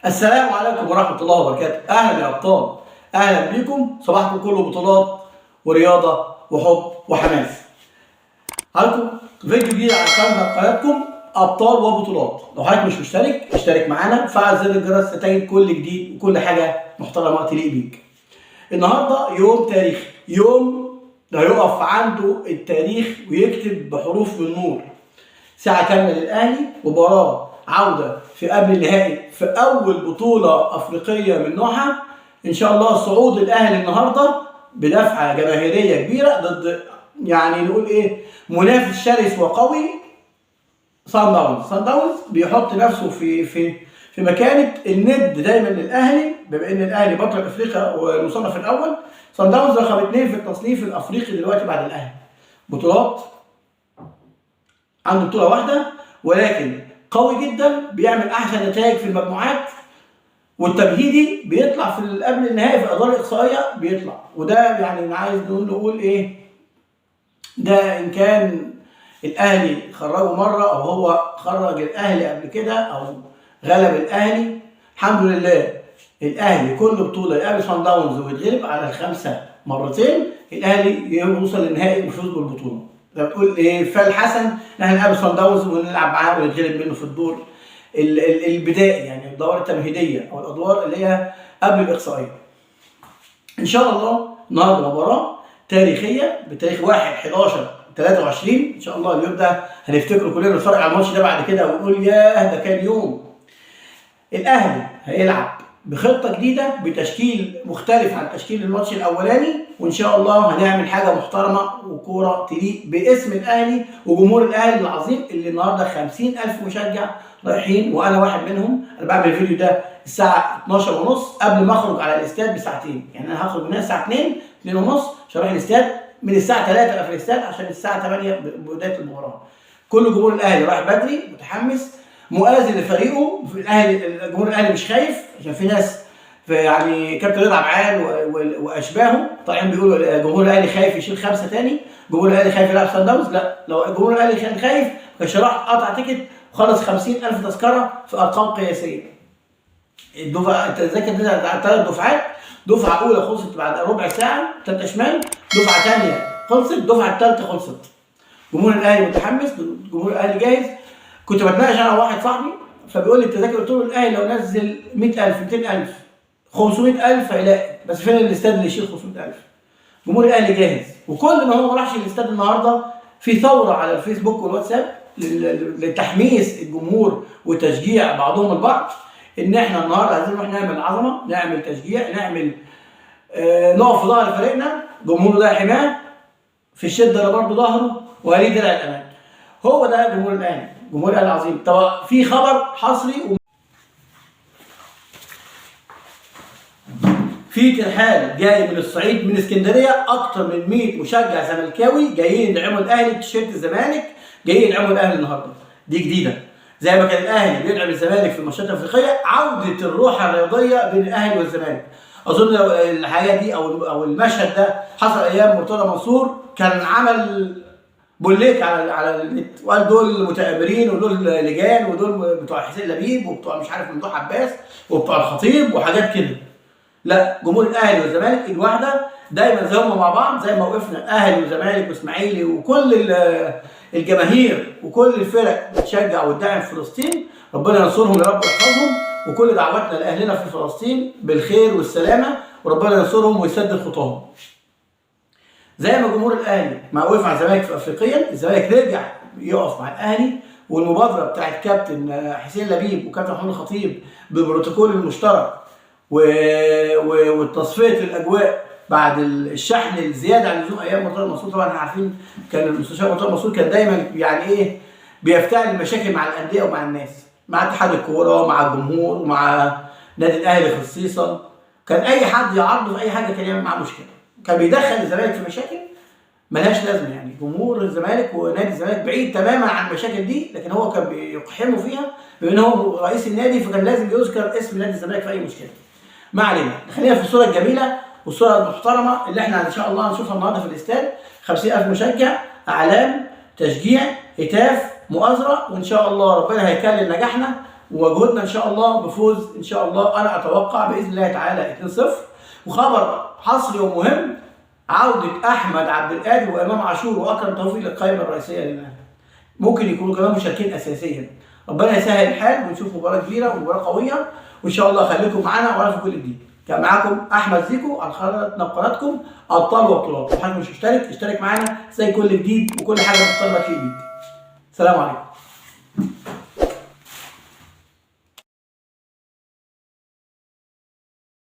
السلام عليكم ورحمة الله وبركاته. أهلا يا أبطال، أهلا بيكم. صباحكم كله بطولات ورياضة وحب وحماس. عليكم فيديو جديد على قناتكم أبطال وبطولات. لو حضرتك مش مشترك اشترك معانا، فعل زر الجرس ستجد كل جديد وكل حاجة محترمة تليق بيك. النهارده يوم تاريخي، يوم هيقف عنده التاريخ ويكتب بحروف من نور. ساعة كاملة للأهلي، مباراة عودة في قبل النهائي في أول بطولة أفريقية من نوعها. إن شاء الله صعود الأهلي النهاردة بدفعة جماهيرية كبيرة ضد، يعني نقول إيه، منافس شرس وقوي، صن داونز. صن داونز بيحط نفسه في مكانة الند دايما للأهلي، بما إن الأهلي بطل أفريقيا والمصنف الأول. صن داونز رقم 2 في التصنيف الأفريقي دلوقتي بعد الأهلي. بطولات عنده بطولة واحدة، ولكن قوي جدا، بيعمل احسن نتائج في المجموعات والتمهيدي، بيطلع في قبل النهائي في الادوار الاقصائية بيطلع. وده يعني عايز نقول ايه، ده ان كان الاهلي خرجه مرة او هو خرج الاهلي قبل كده او غلب الاهلي. الحمد لله الاهلي كل بطوله يقابل صن داونز ويتغلب على الخمسة مرتين، الاهلي يوصل للنهائي ويفوز بالبطولة. زي ما تقول ايه، فالحسن ان احنا نقابل صن داونز ونلعب معاه ونتغلب منه في الدور البدائي، يعني الادوار التمهيدية او الادوار اللي هي قبل الاقصائية. ان شاء الله النهارده مباراة تاريخية بتاريخ 1/11/23. ان شاء الله اليوم ده هنفتكره كلنا، نتفرج على الماتش ده بعد كده ونقول ياه ده كان يوم. الاهلي هيلعب بخطه جديدة، بتشكيل مختلف عن تشكيل الماتش الاولاني، وان شاء الله هنعمل حاجة محترمه وكوره تليق باسم الاهلي وجمهور الاهلي العظيم اللي النهارده 50,000 مشجع رايحين، وانا واحد منهم. انا بعمل الفيديو ده الساعة 12:30 قبل ما اخرج على الاستاد بساعتين، يعني انا هخرج من هنا الساعة 2، 2:30 عشان اروح الاستاد من الساعة 3 ابقى في الاستاد عشان الساعة 8 بداية المباراة. كل جمهور الاهلي رايح بدري، متحمس، مؤازر لفريقه. في الاهلي جمهور الاهلي مش خايف، عشان في ناس في يعني كابتن رضا عبعال واشباهه طالعين بيقولوا جمهور الاهلي خايف يشيل 5 تاني، جمهور الاهلي خايف يلعب صن داونز. لا، لو جمهور الاهلي كان خايف ما كانش راح قطع ticket وخلص 50,000 تذكره في ارقام قياسية. الدفعة التذاكر دي 3 دفعات، دفعه اولى خلصت بعد ربع ساعة 3 شمال، دفعه ثانية خلصت، الدفعة الثالثة خلصت. جمهور الاهلي متحمس، جمهور الاهلي جاهز. كنت بتناقش انا وواحد صاحبي فبيقول لي التذاكر، قلت له الاهلي لو نزل 100,000 200,000 500,000 هيلاقي، بس فين الاستاد اللي يشيل 500,000؟ جمهور الاهلي جاهز. وكل ما هو ما راحش الاستاد النهارده في ثورة على الفيسبوك والواتساب لتحميس الجمهور وتشجيع بعضهم البعض ان احنا النهارده عايزين نروح نعمل عظمه، نعمل تشجيع، نعمل نقف في ظهر فريقنا. جمهوره ده حماه في الشدة اللي برضه ظهره وهليه درع الامان. هو ده جمهور الاهلي، جمهور الاهلي العظيم. طب في خبر حصري في ترحال جاي من الصعيد من اسكندرية، اكتر من 100 مشجع زملكاوي جايين يدعموا الاهلي بتيشيرت الزمالك، جايين يدعموا الاهلي النهارده. دي جديدة، زي ما كان الاهلي بيدعم الزمالك في الماتشات الافريقية، عوده الروح الرياضية بين الاهلي والزمالك. اظن لو الحاجة دي او المشهد ده حصل ايام مرتضى منصور كان عمل بوليك على النت وقال دول متآمرين ودول لجان ودول بتوع حسين لبيب وبتوع مش عارف ممدوح عباس وبتوع الخطيب وحاجات كده. لا، جمهور الاهلي والزمالك ايد واحدة دايما، زي هم مع بعض، زي ما وقفنا اهلي وزمالك واسماعيلي وكل الجماهير وكل الفرق بتشجع وتدعم فلسطين. ربنا ينصرهم يا رب ويحفظهم، وكل دعواتنا لاهلنا في فلسطين بالخير والسلامة، وربنا ينصرهم ويسدد خطاهم. زي ما جمهور الاهلي ما وقف مع الزمالك في افريقيا، الزمالك رجع يقف مع الاهلي. والمبادرة بتاعت كابتن حسين لبيب وكابتن محمود الخطيب بالبروتوكول المشترك وتصفية الاجواء بعد الشحن الزيادة عن اللزوم ايام مرتضى منصور. طبعا احنا عارفين كان المستشار مرتضى منصور كان دايما يعني ايه بيفتعل المشاكل مع الاندية ومع الناس، مع اتحاد الكورة ومع الجمهور ومع نادي الاهلي خصيصا. كان اي حد يعرضه في اي حاجة كان يعمل معاه مشكلة، كان بيدخل الزمالك في مشاكل ملهاش لازمه. يعني جمهور الزمالك ونادي الزمالك بعيد تماما عن المشاكل دي، لكن هو كان بيقحمه فيها بما ان هو رئيس النادي، فكان لازم يذكر اسم نادي الزمالك في اي مشكلة. ما علينا، خلينا في الصورة الجميلة والصورة المحترمة اللي احنا ان شاء الله هنشوفها النهارده في الاستاد. 50,000 مشجع، اعلام، تشجيع، هتاف، مؤازره، وان شاء الله ربنا هيكلل نجاحنا ومجهودنا ان شاء الله بفوز ان شاء الله، انا اتوقع باذن الله تعالى 2-0. وخبر حصري ومهم، عوده احمد عبد القادر وامام عاشور واكرم توفيق للقائمه الرئيسية للاهلي، ممكن يكونوا كمان مشاركين اساسيا. ربنا يسهل الحال ونشوف مباراة كبيرة ومباراة قوية، وان شاء الله خليكم معانا وعرفوا كل جديد. كان معاكم احمد زيكو على قناتنا وقناتكم ابطال وبطولات. لو حضرتك مش مشترك اشترك معانا زي كل جديد وكل حاجة مختلفة تليق بيك. سلام عليكم.